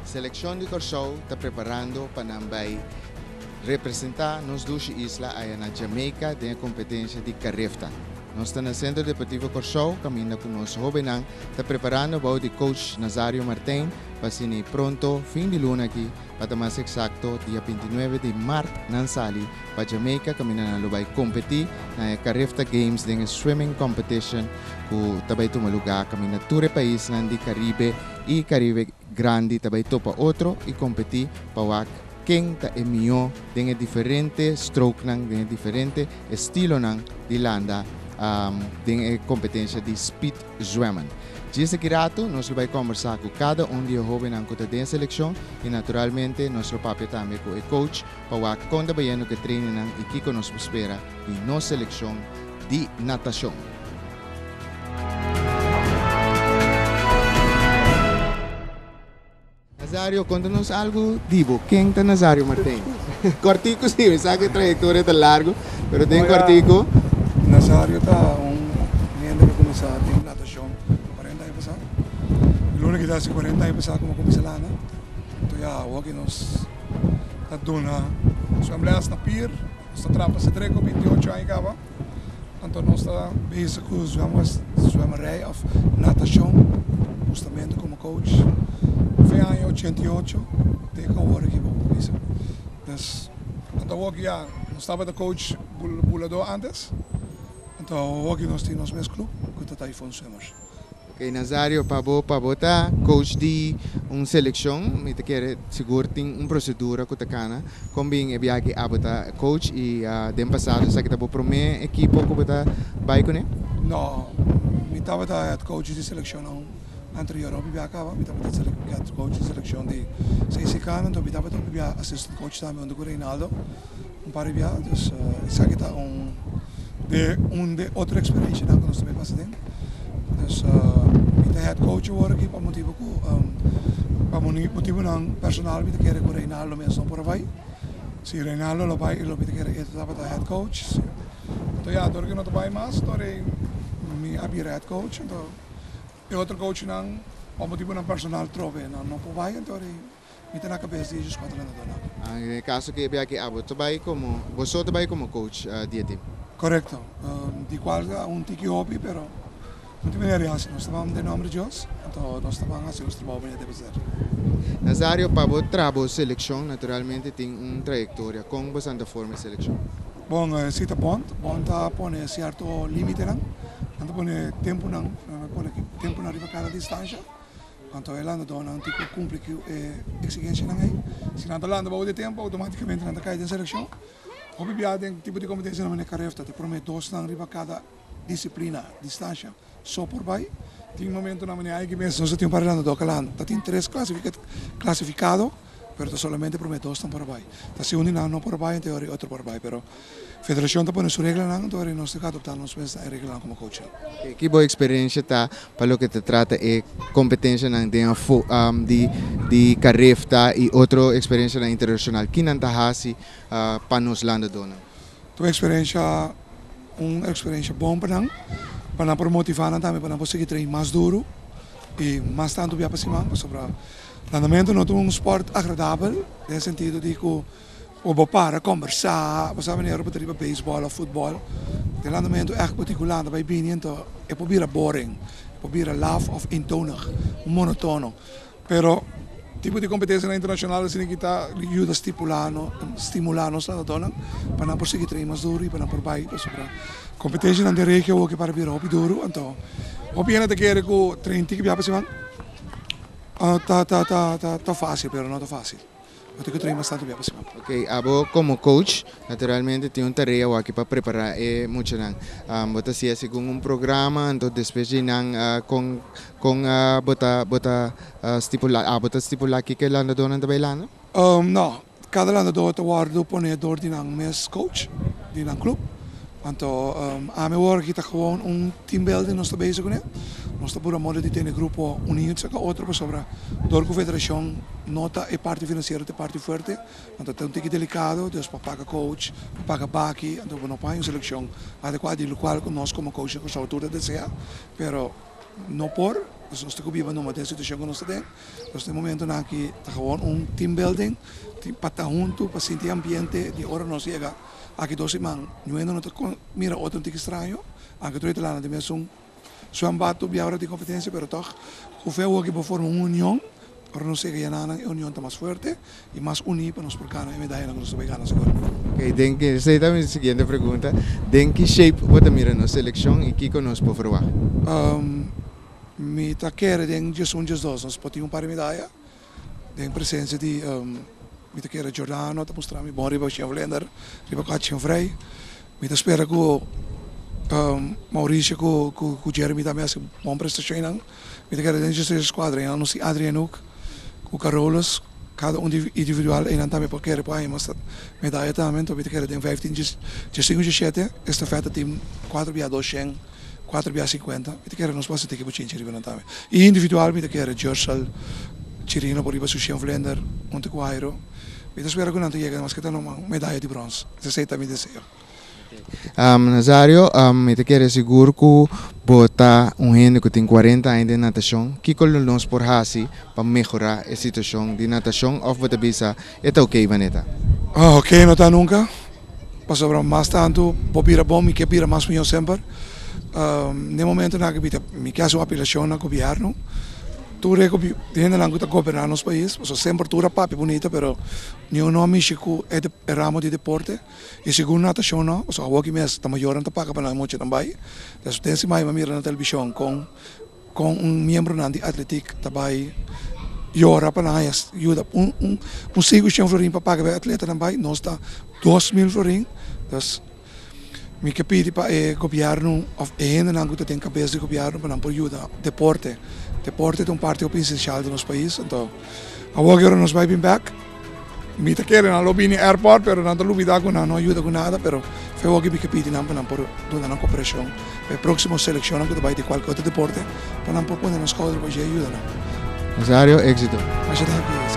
Selekshon di Kòrsou ta preparando pa nan bai representá nos dushi isla aya na Jamaica den e kompetensia di Carifta. Nos ta na Sentro Deportivo Kòrsou kaminda ku nos hóbennan ta preparando bou di coach Nazario Martijn pa asina pronto fin di luna aki pa ta mas eksakto dia 29 di mart nan sali pa Jamaica kaminda nan lo bai kompetí na e Carifta Games den e swimming competition ku ta bai tuma lugá kaminda tur e paisnan di Karibe i Karibe Grandi ta bai topa otro i kompetí pa wak ken ta e mihó den e diferente strokenan, den e diferente estilonan di landa den e kompetensia di speed zwemmen. Djis aki ratu nos lo bai kombersá ku kada un di e hóbennan ku ta den e selekshon i naturalmente nos lo papia tambe ku e coach pa wak kon ta bayendo ku e trainingnan i kiko nos por spera di nos selekshon di natashon. Nazario, konta nos algu di bo. Ken ta Nazario Martijn? Kòrtiku si, mi sa ku e trayektoria ta largu, pero den kòrtiku. Nazario ta un hende ku a kuminsá den natashon kuarenta aña pasá. Luna ki ta hasi kuarenta aña pasá ku mi a kuminsá landa. Anto ya awor ki nos ta duna zwemles na pier, nos ta traha pa Cedreco 28 aña kaba. Anto nos ta bezig ku zwemmerij of natashon, hustamente komo coach. Fin aña 88 te ku awor aki bo por bisa. Dus anto awor ki ya nos tabata coach buladó antes, anto awor ki nos tin nos mes club ku ta Typhoon Swimmers. Ok Nazario, pa bo pa bo ta coach di un seleccion mi ta kere sigur tin un procedura cu ta cana. Con bin e biaha aki abo ta coach y den pasado esaki ta bo prome ekipo cu bo ta bay cune? No, mi tabata head coach di seleccionnan anterior hopi biaha caba, mi tabata head coach di seleccion di CCK, anto mi tabata hopi biaha assistant coach tambe hunto cu Reinaldo un par di biaha, dus esaki ta un de un de otro experiencianan cu nos ta bay pasa den. Dus mi ta head coach awor aki pa motibu ku pa motibunan personal mi ta kere ku Reinaldo mes no por a bai. Si Reinaldo lo bai mi ta kere e tabata head coach. Anto ya dor ku e no ta bai mas dor ei mi a bira head coach. Anto e otro coachnan pa motibunan personal trobe nan no por bai anto ei Mi ta na kabes di e djuskuater landadónan. Den e kaso ku e biaha aki abo ta bai komo, boso ta bai komo coach di e tim? Korekto. Di kual ta un tiki hopi, pero no tin manera di hasi. Nos ta ban den nòmber di Dios, anto nos ta ban hasi nos trabou manera debe ser. Nazario, pa bo traha bo selekshon, naturalmente tin un trayektoria. Kon boso ta forma e selekshon? Bon, si ta bond. Bond ta pone sierto límitenan. Nan ta pone tempunan, nan ta pone tempunan riba kada distansha. Anto e landadónan tin ku kumpli ku e eksigensianan ei. Si nan ta landa bou di tempu, outomátikamente nan ta kai den selekshon. Hopi bia den tipo di kompetensianan manera Carifta ta promé dosnan riba kada disiplina, distansha, so por bai. Tin momentunan manera ai ki mes nos ta tin un par di landadó ku a landa. Ta tin tres klasifikado, pero ta solamente promé dosnan por a bai. Ta si un di nan no por a bai, anto e ora e otro por a bai. Pero Federacion ta pone su reglanan, anto ora nos ta adopta nos mes na e reglanan como coach. Ki bo experiencia ta pa loke ta trata e competencianan den afo di di Carifta y otro experiencianan internacional? Ki nan ta haci pa nos landadonan? Ta un experiencia un experiencia bon pa nan, pa nan por motiva nan tambe pa nan por sigui train mas duro y mas tanto bia pa siman, pasobra landamento no ta un sport agradabel den sentido di cu Bo por para kombersá, bo sa manera bo ta riba beisbòl òf futbòl, den landamentu ègt bo tin ku landa bai bini anto e por bira boring, e por bira laf òf eentonig, un monotono. Pero tipo di kompetensianan internashonal asina ki ta yuda stipulá no, stimulá nos landadónan pa nan por sigui train mas duru i pa nan por bai pasobra kompetensianan den regio awor ke para bira hopi duru anto hopi hende ta kere ku train tiki bia pa siman ta ta ta ta fásil pero no ta fásil. Bo tin ku train bastante bia pa siman. Ok, abo komo coach naturalmente tin un tarea waki pa prepará e muchanan. Bo ta hasié segun un programa, anto despues di nan kon kon bo ta bo ta stipulá abo ta stipulá kiko e landadónan ta bai landa? No, kada landadó ta wòrdu poné dor di nan mes coach di nan club. Anto ami awor aki ta gewoon un team building nos ta bezig kuné. Nos ta pura moda di tene grupo uní un cerca otro pasobra dor ku federacion no ta e parti financiero ta e parti fuerte anto ta un tiki delicado dus pa paga coach, pa paga baki anto bo no por haña un seleccion adecuado di locual ku nos como coach na Kòrsou tur ta desea pero no por. Dus nos ta ku biba numa den situashon ku nos ta den. Dus den momentonan aki ta gewoon un team building pa ta huntu, pa sinti e ambiente di ora nos yega aki dos siman. Niun no ta mira otro un tiki straño, anke tur e ta landa den mesun zwembad tur bia ora tin competencia, pero tog ku fe awoki bo forma un union, ora nos yega yananan e union ta mas fuerte y mas uní pa nos por gana e medayanan ku nos ta bay gana sigur. Ok, den ki, esei ta mi siguiente pregunta, den ki shape bo ta mira nos seleccion y kiko nos por verwagt? Mi ta kere den 11, 12 nos por tin un par di medaya den presencia di mi ta kere Giordano ta mustra mi bon riba Shen Vlinder, riba Kachien Vrij. Mi ta spera ku Mauricio ku Jeremy tambe hasi bon prestashonnan. Mi ta kere den 13 skuadra einan nos tin Adrian Hoek ku Carolus, kada un individual einan tambe por kere por haña mas medaya tambe. Enton mi ta kere den 15, 15, 17 estafeta tin kuater bia 200, kuater bia 50. Mi ta kere nos por hasi tiki bochinchi riba nan tambe. I individual mi ta kere Jursel Chirino por riba su Shen Vlinder huntu ku Jairo. Mi ta spera ku nan ta yega maske ta numa medaya di brons. Esei ta mi deseo. Nazario, mi ta kere sigur ku bo ta un hende ku tin 40 aña den natashon. Kiko lo nos por hasi pa mehorá e situashon di natashon òf bo ta bisa e ta okey manera ta? Okey no ta nunka, pasobra mas tantu bo bira bon mi ke bira mas mihó semper. Den momentonan aki mi ke hasi un apelashon na gobièrnu. Tur e hendenan ku ta goberná nos pais, pasobra semper tur a papia bunita pero niun no a mishi ku e ramo di deporte i segun natashon no, pasobra awoki mes ta mayornan ta paga pa nan muchanan bai. Des den siman mi a mira na televishon kon kon un miembronan di atletik ta bai yora pa nan haña yuda un un sinku shen florin pa paga pa e atletanan bai, nos ta 2000 florin. Dus mi ke pidi pa e gobièrnu òf e hendenan ku ta den kabes di gobièrnu pa nan por yuda deporte. Deporte ta un parti hopi esensial di nos pais. Anto awor ki ora nos bai bin bèk mi ta kere nan lo bini airport pero nan ta lubida ku nan no a yuda ku nada pero fe awor ki mi ke pidi nan pa nan por duna nan koperashon pa e próksimo selekshonnan ku ta bai di kualke otro deporte pa nan por pone nan skouder pa dje yuda nan. Nazario, éksito. Masha danki.